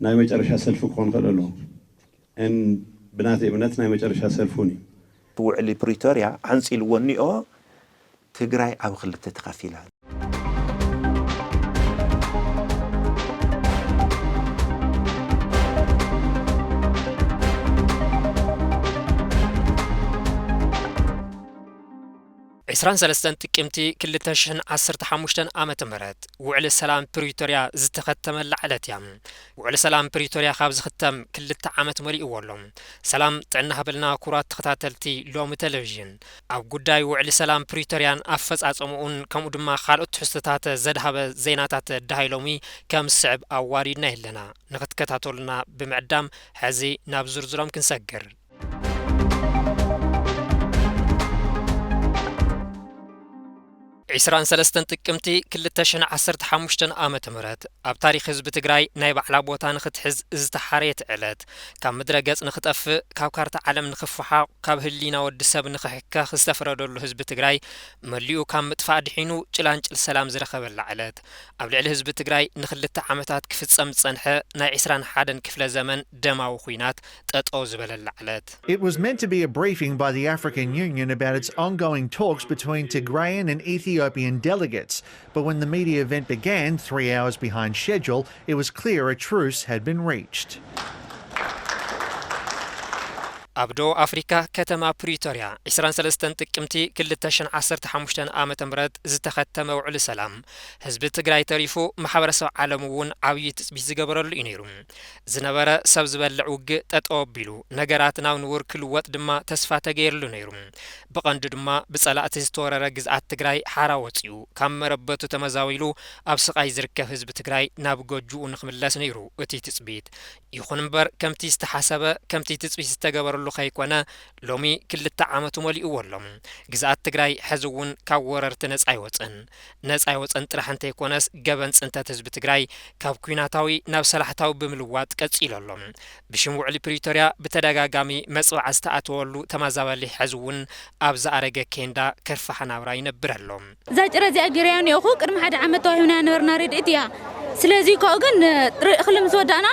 ናይ መጨረሻ ሰልፊ ክኾን ክእል ኣለዎ። እን ብናተይ እምነት ናይ መጨረሻ ሰልፉን እዩ። ውዕሊ ፕሪቶርያ ዓንፂልዎ እኒኦ ትግራይ ኣብ ክልተ ተኸፊላ። ዕስራን ሰለስተን ጥቅምቲ ክልተ ሽሕን ዓሰርተ ሓሙሽተን ዓመተ ምህረት ውዕሊ ሰላም ፕሪቶርያ ዝተኸተመላ ዕለት እያ። ውዕሊ ሰላም ፕሪቶርያ ካብ ዝኽተም ክልተ ዓመት መሊእዎ ኣሎ። ሰላም ጥዕና ሃበልና ክቡራት ተኸታተልቲ ሎሚ ቴሌቪዥን። ኣብ ጉዳይ ውዕሊ ሰላም ፕሪቶርያን ኣፈጻጸምኡን ከምኡ ድማ ካልኦት ትሕዝቶታት ዘድሃበ ዜናታት ደሃይ ሎሚ ከም ዝስዕብ ኣዋሪድና ኣለና። ንኽትከታተሉና ብምዕዳም ሕዚ ናብ ዝርዝሮም ክንሰግር። ዕስራን ሰለስተን ጥቅምቲ ክልተ ሽሕን ዓሰርተ ሓሙሽተን ዓመተ ምህረት ኣብ ታሪኽ ህዝቢ ትግራይ ናይ ባዕላ ቦታ ንኽትሕዝ ዝተሓረየት ዕለት፣ ካብ ምድረ ገጽ ንኽጠፍእ፣ ካብ ካርታ ዓለም ንኽፈሓቕ፣ ካብ ህሊና ወዲ ሰብ ንኽሕከኽ ዝተፈረደሉ ህዝቢ ትግራይ መሊኡ ካብ ምጥፋእ ድሒኑ ጭላንጭል ሰላም ዝረኸበላ ዕለት፣ ኣብ ልዕሊ ህዝቢ ትግራይ ንኽልተ ዓመታት ክፍጸም ዝጸንሐ ናይ ዕስራን ሓደን ክፍለ ዘመን ደማዊ ኹናት ጠጠው ዝበለላ ዕለት። It was meant to be a briefing by the African Union about its ongoing talks between Tigrayan and Ethiopian delegates, but when the media event began, three hours behind schedule, it was clear a truce had been reached. ኣብ ደቡብ ኣፍሪካ ከተማ ፕሪቶርያ ዕስራን ሰለስተን ጥቅምቲ ክልተ ሽሕን ዓሰርተ ሓሙሽተን ዓመተ ምህረት ዝተኸተመ ውዕሊ ሰላም ህዝቢ ትግራይ ተሪፉ ማሕበረሰብ ዓለም እውን ዓብዪ ትፅቢት ዝገበረሉ እዩ ነይሩ። ዝነበረ ሰብ ዝበልዕ ውግእ ጠጠው ኣቢሉ ነገራት ናብ ንቡር ክልወጥ ድማ ተስፋ ተገይርሉ ነይሩ። ብቐንዱ ድማ ብፀላእቲ ዝተወረረ ግዝኣት ትግራይ ሓራ ወፂኡ ካብ መረበቱ ተመዛዊሉ ኣብ ስቓይ ዝርከብ ህዝቢ ትግራይ ናብ ጎጆኡ ንክምለስ ነይሩ እቲ ትፅቢት። ይኹን እምበር ከምቲ ዝተሓሰበ ከምቲ ትፅቢት ዝተገበረሉ ከይኮነ ሎሚ ክልተ ዓመቱ መሊእዎ ኣሎ። ግዝኣት ትግራይ ሕዚ እውን ካብ ወረርቲ ነፃ ኣይወፀን። ነፃ ኣይወፀን ጥራሕ እንተይኮነስ ገበን ፅንተት ህዝቢ ትግራይ ካብ ኲናታዊ ናብ ሰላሕታዊ ብምልዋጥ ቀፂሉ ኣሎ። ብሽም ውዕሊ ፕሪቶርያ ብተደጋጋሚ መፅዋዕ ዝተኣተወሉ ተመዛበሊ ሕዚ እውን ኣብ ዝኣረገ ኬንዳ ከርፋሕ ናብራ ይነብር ኣሎ። እዛ ጭረ እዚኣ ገይረያ እኒኦኹ ቅድሚ ሓደ ዓመት ተዋሂብናያ ነበርና ርድኢት እያ። ስለዚ ካብኡ ግን ጥሪ እኽሊ ምስ ወዳእና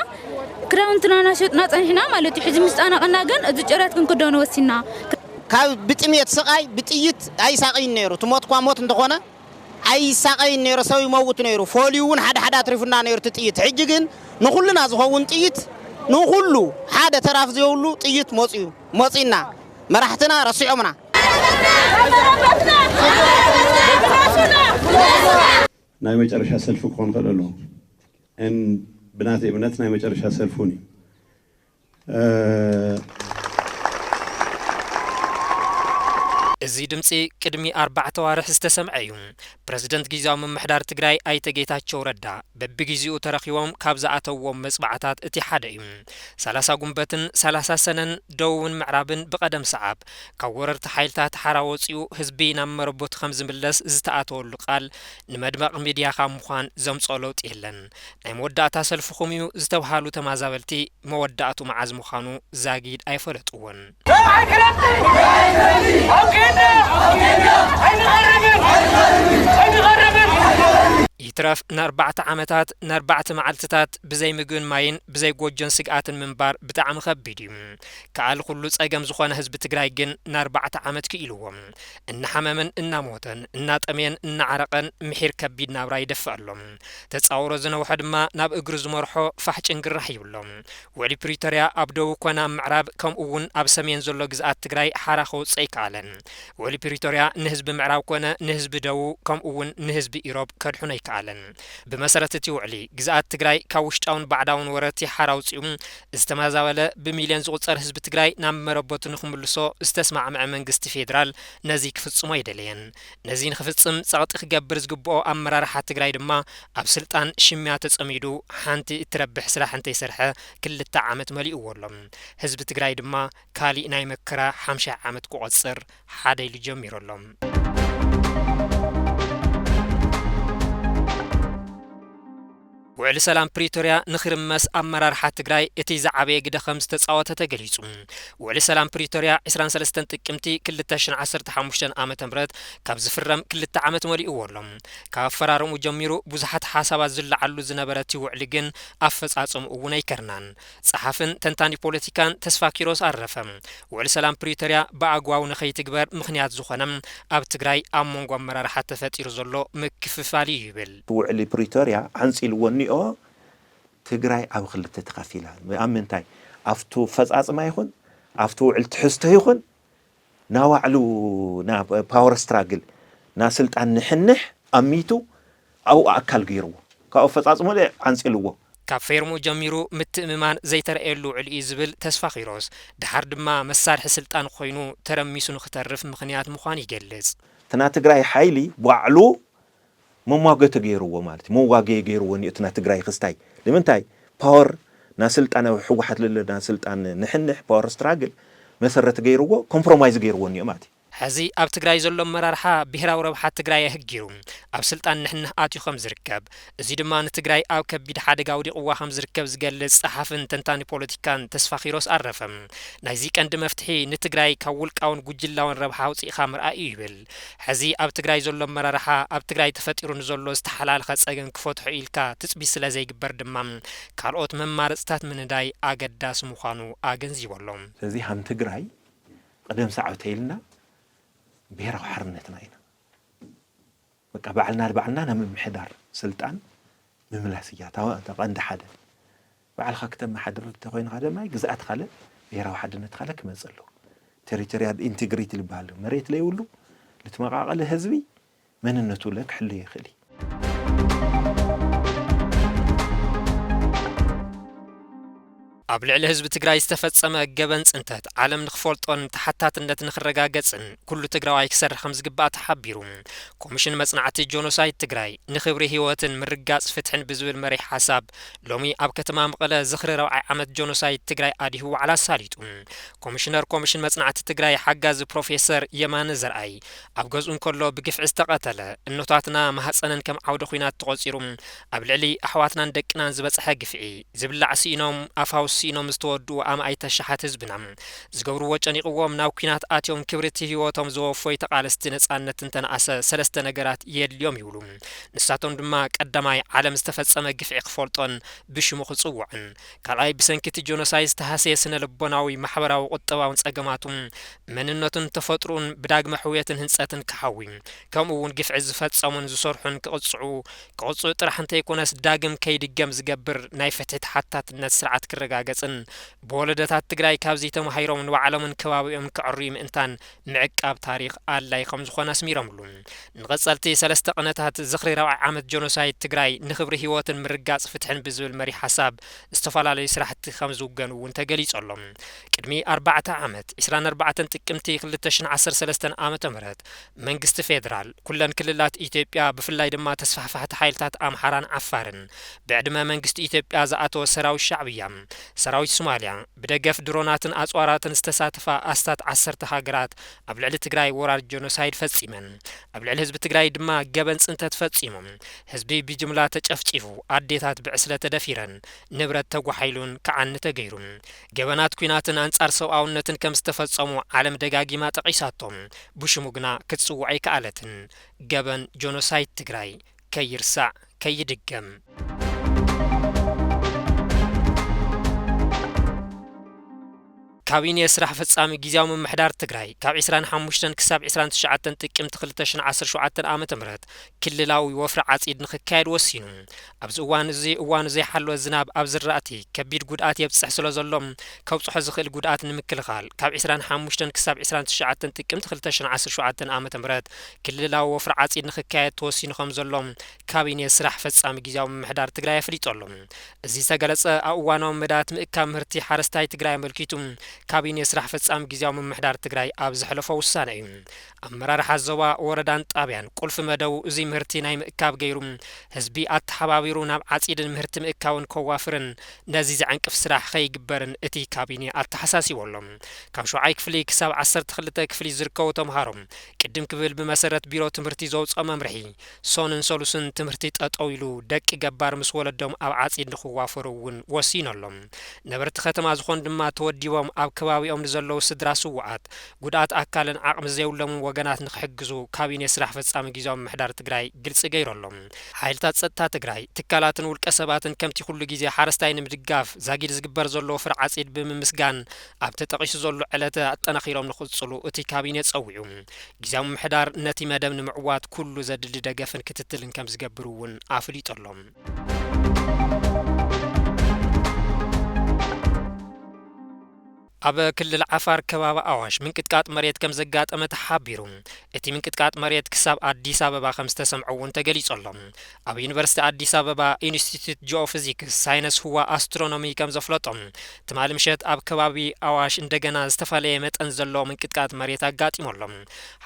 ክዳውንትና እናሸጥና ጸኒሕና ማለት እዩ። ሕዚ ምስ ጣናቐና ግን እዚ ጭረት ክንክደኑ ወሲና። ካብ ብጥሜት ስቓይ ብጥይት ኣይሳቐይን ነይሩ። እቲ ሞት እኳ ሞት እንተኾነ ኣይሳቐይን ነይሩ። ሰብ ይመውት ነይሩ። ፈልዩ እውን ሓደ ሓደ ኣትሪፉና ነይሩ እቲ ጥይት። ሕጂ ግን ንኹልና ዝኸውን ጥይት ንኹሉ ሓደ ተራፍ ዘይብሉ ጥይት መፅዩ መፂና መራሕትና ረሲዖምና። ናይ መጨረሻ ሰልፊ ክኾን ክእል ኣለዎ። እን ብናተይ እምነት ናይ መጨረሻ ሰልፉን እዩ። እዚ ድምፂ ቅድሚ ኣርባዕተ ዋርሕ ዝተሰምዐ እዩ። ፕረዚደንት ግዝያዊ ምምሕዳር ትግራይ ኣይተ ጌታቸው ረዳ በብግዜኡ ተረኺቦም ካብ ዝኣተውዎም መፅባዕታት እቲ ሓደ እዩ። ሰላሳ ጉንበትን ሰላሳ ሰነን ደቡብን ምዕራብን ብቐደም ሰዓብ ካብ ወረርቲ ሓይልታት ሓራ ወፂኡ ህዝቢ ናብ መረቦቱ ከም ዝምለስ ዝተኣተወሉ ቃል ንመድመቕ ሚድያ ካብ ምዃን ዘምፅኦ ለውጢ የለን። ናይ መወዳእታ ሰልፍኹም እዩ ዝተብሃሉ ተማዛበልቲ መወዳእቱ መዓዝ ምዃኑ ዛጊድ ኣይፈለጥዎን። ይትረፍ ንኣርባዕተ ዓመታት ንኣርባዕተ መዓልትታት ብዘይ ምግብን ማይን ብዘይ ጎጆን ስግኣትን ምንባር ብጣዕሚ ከቢድ እዩ። ከኣል ኩሉ ጸገም ዝኾነ ህዝቢ ትግራይ ግን ንኣርባዕተ ዓመት ክኢልዎ እናሓመመን እናሞተን እናጠምየን እናዓረቐን ምሒር ከቢድ ናብራ ይደፍእ ኣሎ። ተጻውሮ ዝነውሐ ድማ ናብ እግሩ ዝመርሖ ፋሕ ጭንግራሕ ይብሎ። ውዕሊ ፕሪቶርያ ኣብ ደቡብ ኮነ ኣብ ምዕራብ ከምኡ እውን ኣብ ሰሜን ዘሎ ግዝኣት ትግራይ ሓራ ከውፅእ ኣይከኣለን። ውዕሊ ፕሪቶርያ ንህዝቢ ምዕራብ ኮነ ንህዝቢ ደቡብ ከምኡ እውን ንህዝቢ ኢሮብ ከድሕኖ ኣይከኣለን። ብመሰረት እቲ ውዕሊ ግዝኣት ትግራይ ካብ ውሽጣውን ባዕዳውን ወረርቲ ሓራ ኣውፂኡ ዝተመዛበለ ብሚልዮን ዝቑፀር ህዝቢ ትግራይ ናብ መረበቱ ንክምልሶ ዝተስማዕምዐ መንግስቲ ፌዴራል ነዚ ክፍፅሞ ኣይደለየን። ነዚ ንክፍፅም ፀቕጢ ክገብር ዝግብኦ ኣመራርሓ ትግራይ ድማ ኣብ ስልጣን ሽሚያ ተፀሚዱ ሓንቲ እትረብሕ ስራሕ እንተይሰርሐ ክልተ ዓመት መሊእዎ ኣሎ። ህዝቢ ትግራይ ድማ ካሊእ ናይ መከራ ሓምሻይ ዓመት ክቖፅር ሓደ ኢሉ ጀሚሩ ኣሎ። ውዕሊ ሰላም ፕሪቶርያ ንኽርመስ ኣመራርሓ ትግራይ እቲ ዝዓበየ ግደ ከም ዝተፃወተ ተገሊፁ። ውዕሊ ሰላም ፕሪቶርያ ዕስራን ሰለስተን ጥቅምቲ ክልተ ሽሕን ዓሰርተ ሓሙሽተን ዓመተ ምህረት ካብ ዝፍረም ክልተ ዓመት መሊእዎ ኣሎ። ካብ ኣፈራርምኡ ጀሚሩ ብዙሓት ሓሳባት ዝለዓሉ ዝነበረ እቲ ውዕሊ ግን ኣፈፃፅምኡ እውን ኣይከርናን። ጸሓፍን ተንታኒ ፖለቲካን ተስፋ ኪሮስ ኣረፈ። ውዕሊ ሰላም ፕሪቶርያ ብኣግባቡ ንኸይትግበር ምኽንያት ዝኾነ ኣብ ትግራይ ኣብ መንጎ ኣመራርሓ ተፈጢሩ ዘሎ ምክፍፋል እዩ ይብል። ውዕሊ ፕሪቶርያ ዓንፂልዎ እኒኦ ትግራይ ኣብ ክልተ ተኸፊላ። ኣብ ምንታይ? ኣብቱ ፈጻጽማ ይኹን ኣብቱ ውዕል ትሕዝቶ ይኹን ናባዕሉ ና ፓወር ስትራግል ና ስልጣን ንሕንሕ ኣሚቱ ኣብኡ ኣካል ገይርዎ ካብኡ ፈጻጽሞ ዓንጺልዎ። ካብ ፌርሙ ጀሚሩ ምትእምማን ዘይተረእየሉ ውዕል እዩ ዝብል ተስፋ ኺሮስ፣ ድሓር ድማ መሳርሒ ስልጣን ኮይኑ ተረሚሱ ንክተርፍ ምኽንያት ምዃኑ ይገልጽ። እቲ ናይ ትግራይ ሓይሊ ባዕሉ መሟገቲ ገይርዎ ማለት እዩ። መዋገየ ገይርዎ እኒኦ እቲ ናይ ትግራይ ክስታይ። ንምንታይ? ፓወር ናይ ስልጣን ኣብ ህወሓት ለለ ናይ ስልጣን ንሕንሕ ፓወር ስትራግል መሰረት ገይርዎ ኮምፕሮማይዝ ገይርዎ እኒኦ ማለት እዩ። ሕዚ ኣብ ትግራይ ዘሎ ኣመራርሓ ብሄራዊ ረብሓ ትግራይ ኣህጊሩ ኣብ ስልጣን ንሕንሕ ኣትዩ ከም ዝርከብ፣ እዚ ድማ ንትግራይ ኣብ ከቢድ ሓደጋ ኣውዲቕዋ ከም ዝርከብ ዝገልጽ ጸሓፍን ተንታኒ ፖለቲካን ተስፋ ኪሮስ ኣረፈ። ናይዚ ቀንዲ መፍትሒ ንትግራይ ካብ ውልቃውን ጉጅላውን ረብሓ ኣውፂእኻ ምርኣይ እዩ ይብል። ሕዚ ኣብ ትግራይ ዘሎ ኣመራርሓ ኣብ ትግራይ ተፈጢሩ ንዘሎ ዝተሓላለኸ ፀገም ክፈትሖ ኢልካ ትፅቢት ስለ ዘይግበር ድማ ካልኦት መማረፅታት ምንዳይ ኣገዳሲ ምዃኑ ኣገንዚቡ ኣሎ። ስለዚ ሃም ትግራይ ቅደም ሰዓብ ተይልና ብሄራዊ ሓርነትና ኢና። በቃ ባዕልና ንባዕልና ናብ ምምሕዳር ስልጣን ምምላስ እያ እታ እታ ቀንዲ ሓደ። ባዕልኻ ክተመሓድር እንተኾይንኻ ድማ ግዝኣት ካልእ ብሄራዊ ሓድነት ካልእ ክመፅእ ኣለዎ። ቴሪቶሪያል ኢንቴግሪቲ ዝበሃል ኣሎ። መሬት ለይብሉ ልትመቃቐሊ ህዝቢ መንነቱ ለ ክሕሉ ይኽእል እዩ። ኣብ ልዕሊ ህዝቢ ትግራይ ዝተፈጸመ ገበን ጽንተት ዓለም ንኽፈልጦን ተሓታትነት ንኽረጋገጽን ኩሉ ትግራዋይ ክሰርሕ ከም ዝግባእ ተሓቢሩ። ኮሚሽን መጽናዕቲ ጆኖሳይድ ትግራይ ንኽብሪ ህይወትን ምርጋጽ ፍትሕን ብዝብል መሪሕ ሓሳብ ሎሚ ኣብ ከተማ መቐለ ዝኽሪ ረብዓይ ዓመት ጆኖሳይድ ትግራይ ኣዲሁ ዋዕላ ኣሳሊጡ። ኮሚሽነር ኮሚሽን መጽናዕቲ ትግራይ ሓጋዚ ፕሮፌሰር የማነ ዘርኣይ ኣብ ገዝኡ እንከሎ ብግፍዒ ዝተቐተለ፣ እኖታትና ማህፀነን ከም ዓውደ ኲናት ተቖጺሩ ኣብ ልዕሊ ኣሕዋትናን ደቅናን ዝበጽሐ ግፍዒ፣ ዝብላዕ ስኢኖም ኣፋውስ ስኢኖም ዝተወድኡ ኣማኢት ኣሽሓት ህዝብና ዝገብርዎ ጨኒቕዎም ናብ ኲናት ኣትዮም ክብርቲ ህይወቶም ዘወፈዩ ተቓለስቲ ነጻነት እንተነኣሰ ሰለስተ ነገራት የድልዮም ይብሉ። ንሳቶም ድማ ቀዳማይ ዓለም ዝተፈጸመ ግፍዒ ክፈልጦን ብሽሙ ክጽውዕን፣ ካልኣይ ብሰንኪ እቲ ጆኖሳይድ ዝተሃሰየ ስነ ልቦናዊ ማሕበራዊ ቁጠባውን ጸገማቱ መንነቱን ተፈጥሮኡን ብዳግመ ሕውየትን ህንጸትን ክሓዊ፣ ከምኡ እውን ግፍዒ ዝፈጸሙን ዝሰርሑን ክቕጽዑ፣ ክቕጽዑ ጥራሕ እንተይኮነስ ዳግም ከይድገም ዝገብር ናይ ፍትሒ ተሓታትነት ስርዓት ክረጋገጽን ብወለዶታት ትግራይ ካብዚ ተማሂሮም ንባዕሎምን ከባቢኦምን ከዕርዩ ምእንታን ምዕቃብ ታሪኽ ኣድላይ ከም ዝኾነ ኣስሚሮምሉ። ንቐጸልቲ ሰለስተ ቅነታት ዝኽሪ ራብዓይ ዓመት ጆኖሳይድ ትግራይ ንኽብሪ ህይወትን ምርጋጽ ፍትሕን ብዝብል መሪሕ ሓሳብ ዝተፈላለዩ ስራሕቲ ከም ዝውገኑ እውን ተገሊጹ ኣሎ። ቅድሚ ኣርባዕተ ዓመት፣ ዕስራን ኣርባዕተን ጥቅምቲ ክልተ ሽሕን ዓሰርተ ሰለስተን ዓመተ ምህረት፣ መንግስቲ ፌደራል፣ ኩለን ክልላት ኢትዮጵያ፣ ብፍላይ ድማ ተስፋሕፋሕቲ ሓይልታት ኣምሓራን ዓፋርን፣ ብዕድመ መንግስቲ ኢትዮጵያ ዝኣተወ ሰራዊት ሻዕብያ፣ ሰራዊት ሶማልያ፣ ብደገፍ ድሮናትን ኣጽዋራትን ዝተሳተፋ ኣስታት ዓሰርተ ሃገራት ኣብ ልዕሊ ትግራይ ወራር ጆኖሳይድ ፈጺመን። ኣብ ልዕሊ ህዝቢ ትግራይ ድማ ገበን ጽንተት ፈጺሞም። ህዝቢ ብጅምላ ተጨፍጪፉ፣ ኣዴታት ብዕስለ ተደፊረን፣ ንብረት ተጓሓይሉን ክዓኒ ተገይሩ። ገበናት ኲናትን ኣንጻር ሰብኣውነትን ከም ዝተፈጸሙ ዓለም ደጋጊማ ጠቒሳቶም፣ ብሽሙ ግና ክትጽውዖ ኣይከኣለትን። ገበን ጆኖሳይድ ትግራይ ከይርሳዕ ከይድገም። ካቢኔ ስራሕ ፈጻሚ ግዝያዊ ምምሕዳር ትግራይ ካብ ዕስራን ሓሙሽተን ክሳብ ዕስራን ትሽዓተን ጥቅምቲ ክልተ ሽሕን ዓሰርተ ሸውዓተን ዓመተ ምህረት ክልላዊ ወፍሪ ዓጺድ ንኽካየድ ወሲኑ። ኣብዚ እዋን እዚ እዋኑ ዘይሓለወ ዝናብ ኣብ ዝራእቲ ከቢድ ጉድኣት የብጽሕ ስለ ዘሎ፣ ከብጽሖ ዝኽእል ጉድኣት ንምክልኻል ካብ ዕስራን ሓሙሽተን ክሳብ ዕስራን ትሽዓተን ጥቅምቲ ክልተ ሽሕን ዓሰርተ ሸውዓተን ዓመተ ምህረት ክልላዊ ወፍሪ ዓጺድ ንኽካየድ ተወሲኑ ከም ዘሎ ካቢኔ ስራሕ ፈጻሚ ግዝያዊ ምምሕዳር ትግራይ ኣፍሊጡ ኣሎ። እዚ ዝተገለጸ ኣብ እዋናዊ መዳት ምእካብ ምህርቲ ሓረስታይ ትግራይ ኣመልኪቱ ካቢኔ ስራሕ ፈጻሚ ግዝያዊ ምምሕዳር ትግራይ ኣብ ዘሕለፎ ውሳነ እዩ። ኣመራርሓ ዞባ፣ ወረዳን ጣብያን ቁልፊ መደቡ እዚ ምህርቲ ናይ ምእካብ ገይሩ፣ ህዝቢ ኣተሓባቢሩ ናብ ዓጺድን ምህርቲ ምእካብን ከዋፍርን ነዚ ዘዕንቅፍ ስራሕ ከይግበርን እቲ ካቢኔ ኣተሓሳሲቡ ኣሎ። ካብ ሸውዓይ ክፍሊ ክሳብ ዓሰርተ ክልተ ክፍሊ ዝርከቡ ተምሃሮ ቅድም ክብል ብመሰረት ቢሮ ትምህርቲ ዘውፅኦ መምርሒ፣ ሶንን ሰሉስን ትምህርቲ ጠጠው ኢሉ ደቂ ገባር ምስ ወለዶም ኣብ ዓፂድ ንክዋፈሩ እውን ወሲኑ ኣሎ። ነበርቲ ከተማ ዝኾኑ ድማ ተወዲቦም ኣብ ከባቢኦም ንዘለዉ ስድራ ስውኣት፣ ጉድኣት ኣካልን ዓቕሚ ዘይብሎምን ወገናት ንክሕግዙ ካቢኔ ስራሕ ፈጻሚ ግዝያዊ ምምሕዳር ትግራይ ግልፂ ገይሩ ኣሎ። ሓይልታት ጸጥታ ትግራይ፣ ትካላትን ውልቀ ሰባትን ከምቲ ኩሉ ግዜ ሓረስታይ ንምድጋፍ ዛጊድ ዝግበር ዘሎ ወፍሪ ዓጺድ ብምምስጋን፣ ኣብ ተጠቒሱ ዘሎ ዕለት ኣጠናኺሮም ንክቕጽሉ እቲ ካቢኔ ጸዊዑ። ግዝያዊ ምምሕዳር ነቲ መደብ ንምዕዋት ኩሉ ዘድሊ ደገፍን ክትትልን ከም ዝገብር እውን ኣፍሊጡ ኣሎ። ኣብ ክልል ዓፋር ከባቢ ኣዋሽ ምንቅጥቃጥ መሬት ከም ዘጋጠመ ተሓቢሩ። እቲ ምንቅጥቃጥ መሬት ክሳብ ኣዲስ ኣበባ ከም ዝተሰምዐ እውን ተገሊጹ ኣሎ። ኣብ ዩኒቨርሲቲ ኣዲስ ኣበባ ኢንስቲትዩት ጂኦፊዚክስ ሳይንስ ህዋ ኣስትሮኖሚ ከም ዘፍለጦ፣ ትማሊ ምሸት ኣብ ከባቢ ኣዋሽ እንደገና ዝተፈለየ መጠን ዘለዎ ምንቅጥቃጥ መሬት ኣጋጢሙ ኣሎ።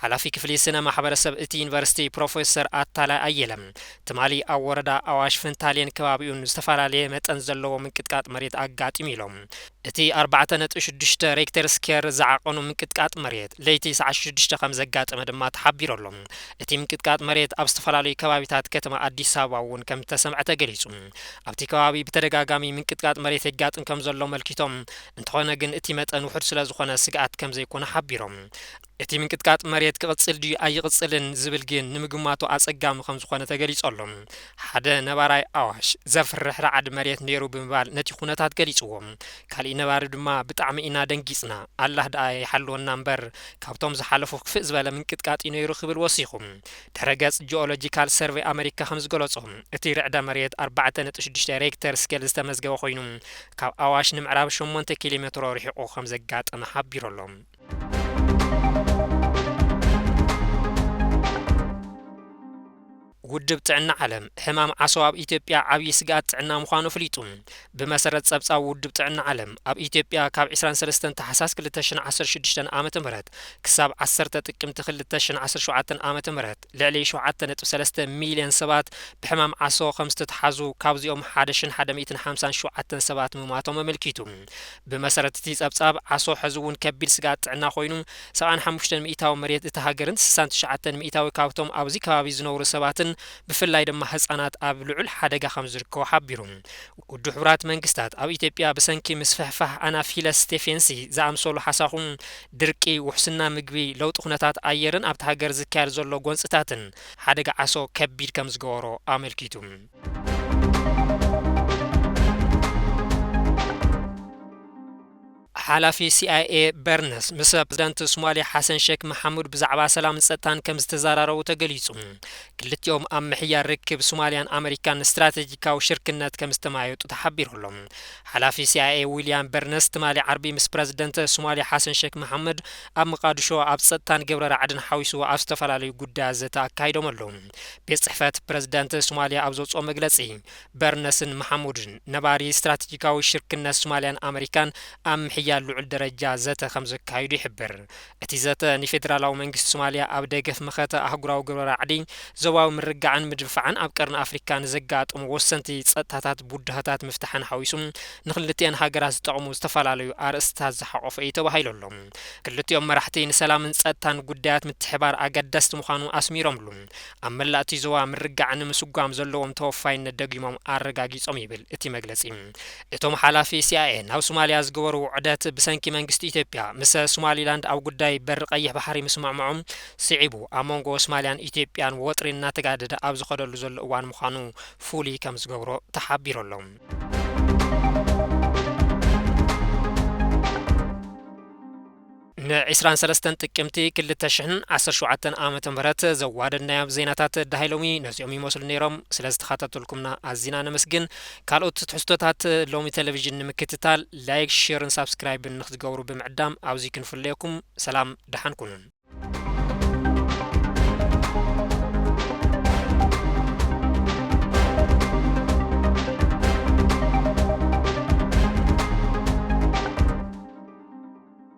ሓላፊ ክፍሊ ስነ ማሕበረሰብ እቲ ዩኒቨርሲቲ ፕሮፌሰር ኣታላይ ኣየለ፣ ትማሊ ኣብ ወረዳ ኣዋሽ ፍንታሌን ከባቢኡን ዝተፈላለየ መጠን ዘለዎ ምንቅጥቃጥ መሬት ኣጋጢሙ ኢሎም። እቲ ኣርባዕተ ነጥቢ ሽዱሽተ ሬክተር ስኬር ዝዓቐኑ ምንቅጥቃጥ መሬት ለይቲ ሰዓት ሽዱሽተ ከም ዘጋጠመ ድማ ተሓቢሩ ኣሎ። እቲ ምንቅጥቃጥ መሬት ኣብ ዝተፈላለዩ ከባቢታት ከተማ ኣዲስ ኣበባ እውን ከም ዝተሰምዐ ተገሊጹ። ኣብቲ ከባቢ ብተደጋጋሚ ምንቅጥቃጥ መሬት የጋጥም ከም ዘሎ ኣመልኪቶም፣ እንተኾነ ግን እቲ መጠን ውሑድ ስለ ዝኾነ ስግኣት ከም ዘይኮነ ሓቢሮም። እቲ ምንቅጥቃጥ መሬት ክቕጽል ድዩ ኣይቕጽልን ዝብል ግን ንምግማቱ ኣጸጋሚ ከም ዝኾነ ተገሊጹ ኣሎ። ሓደ ነባራይ ኣዋሽ፣ "ዘፍርሕ ራዕዲ መሬት ነይሩ" ብምባል ነቲ ኩነታት ገሊጽዎ። ካሊእ ነባሪ ድማ፣ "ብጣዕሚ ኢና ደንጊጽና፣ ኣላህ ደኣ ይሓልወና እምበር፣ ካብቶም ዝሓለፉ ክፍእ ዝበለ ምንቅጥቃጥ እዩ ነይሩ" ክብል ወሲኹ። ድሕረ ገጽ ጂኦሎጂካል ሰርቬይ ኣመሪካ ከም ዝገለጾ፣ እቲ ርዕደ መሬት ኣርባዕተ ነጥቢ ሽዱሽተ ሬክተር ስኬል ዝተመዝገበ ኮይኑ፣ ካብ ኣዋሽ ንምዕራብ ሸሞንተ ኪሎ ሜትሮ ርሒቑ ከም ዘጋጠመ ሓቢሩ ኣሎ። ውድብ ጥዕና ዓለም፣ ሕማም ዓሶ ኣብ ኢትዮጵያ ዓብዪ ስግኣት ጥዕና ምዃኑ ኣፍሊጡ። ብመሰረት ጸብጻብ ውድብ ጥዕና ዓለም፣ ኣብ ኢትዮጵያ ካብ ዕስራን ሰለስተን ታሕሳስ ክልተ ሽሕን ዓሰርተ ሽዱሽተን ዓመተ ምህረት ክሳብ ዓሰርተ ጥቅምቲ ክልተ ሽሕን ዓሰርተ ሸውዓተን ዓመተ ምህረት፣ ልዕሊ ሸውዓተ ነጥቢ ሰለስተ ሚልዮን ሰባት ብሕማም ዓሶ ከም ዝተትሓዙ፣ ካብዚኦም ሓደ ሽሕን ሓደ ሚእትን ሓምሳን ሸውዓተን ሰባት ምማቶም ኣመልኪቱ። ብመሰረት እቲ ጸብጻብ፣ ዓሶ ሕዚ እውን ከቢድ ስግኣት ጥዕና ኮይኑ፣ ሰብዓን ሓሙሽተን ሚእታዊ መሬት እታ ሃገርን ስሳን ትሽዓተን ሚእታዊ ካብቶም ኣብዚ ከባቢ ዝነብሩ ሰባትን ብፍላይ ድማ ህጻናት ኣብ ልዑል ሓደጋ ከም ዝርከቡ ሓቢሩ። ውድብ ሕቡራት መንግስታት ኣብ ኢትዮጵያ ብሰንኪ ምስፍሕፋሕ ኣናፊለስ ስቴፌንሲ ዝኣምሰሉ ሓሳኹ፣ ድርቂ፣ ውሕስና ምግቢ፣ ለውጢ ኩነታት ኣየርን ኣብቲ ሃገር ዝካየድ ዘሎ ጎንጽታትን ሓደጋ ዓሶ ከቢድ ከም ዝገበሮ ኣመልኪቱ። ሓላፊ ሲ ኣይ ኤ በርነስ ምስ ፕረዚደንት ሶማልያ ሓሰን ሼክ መሓሙድ ብዛዕባ ሰላምን ጸጥታን ከም ዝተዘራረቡ ተገሊጹ። ክልቲኦም ኣብ ምሕያል ርክብ ሶማልያን ኣመሪካን ስትራቴጂካዊ ሽርክነት ከም ዝተመያየጡ ተሓቢሩ ኣሎ። ሓላፊ ሲ ኣይ ኤ ዊልያም በርነስ ትማሊ ዓርቢ ምስ ፕረዚደንት ሶማልያ ሓሰን ሼክ መሓሙድ ኣብ መቃድሾ ኣብ ጸጥታን ግብረ ራዕድን ሓዊሱ ኣብ ዝተፈላለዩ ጉዳያት ዘተ ኣካይዶም ኣለዉ። ቤት ጽሕፈት ፕረዚደንት ሶማልያ ኣብ ዘውጽኦ መግለጺ፣ በርነስን መሓሙድን ነባሪ ስትራቴጂካዊ ሽርክነት ሶማልያን ኣመሪካን ኣብ ምሕያል ልዑል ደረጃ ዘተ ከም ዘካይዱ ይሕብር። እቲ ዘተ ንፌደራላዊ መንግስቲ ሶማልያ ኣብ ደገፍ መኸተ ኣህጉራዊ ግብረ ራዕዲ፣ ዞባዊ ምርግጋዕን ምድንፋዕን ኣብ ቀርኒ ኣፍሪካ ንዘጋጥሙ ወሰንቲ ጸጥታታት ብድሆታት ምፍታሕን ሓዊሱ ንክልቲኣን ሃገራት ዝጠቕሙ ዝተፈላለዩ ኣርእስታት ዝሓቖፈ እዩ ተባሂሉ ኣሎ። ክልቲኦም መራሕቲ ንሰላምን ጸጥታን ጉዳያት ምትሕባር ኣገደስቲ ምዃኑ ኣስሚሮምሉ። ኣብ መላእ እቲ ዞባ ምርግጋዕ ንምስጓም ዘለዎም ተወፋይነት ደጊሞም ኣረጋጊጾም ይብል እቲ መግለጺ። እቶም ሓላፊ ሲ ኣይ ኤ ናብ ሶማልያ ዝገበርዎ ዑደት ብሰንኪ መንግስቲ ኢትዮጵያ ምስ ሶማሊላንድ ኣብ ጉዳይ በሪ ቀይሕ ባሕሪ ምስምዕምዖም ስዒቡ፣ ኣብ መንጎ ሶማልያን ኢትዮጵያን ወጥሪ እናተጋደደ ኣብ ዝኸደሉ ዘሎ እዋን ምዃኑ ፍሉይ ከም ዝገብሮ ተሓቢሩ ኣሎ። ንዕስራን ሰለስተን ጥቅምቲ ክልተ ሽሕን ዓሰርተ ሸውዓተን ዓመተ ምህረት ዘዋደድናዮም ዜናታት ደሃይ ሎሚ ነዚኦም ይመስሉ ነይሮም። ስለ ዝተኸታተልኩምና ኣዚና ነመስግን። ካልኦት ትሕዝቶታት ሎሚ ቴሌቪዥን ንምክትታል ላይክ፣ ሼርን ሳብስክራይብን ንክትገብሩ ብምዕዳም ኣብዚ ክንፍለየኩም። ሰላም፣ ደሓን ኩኑ።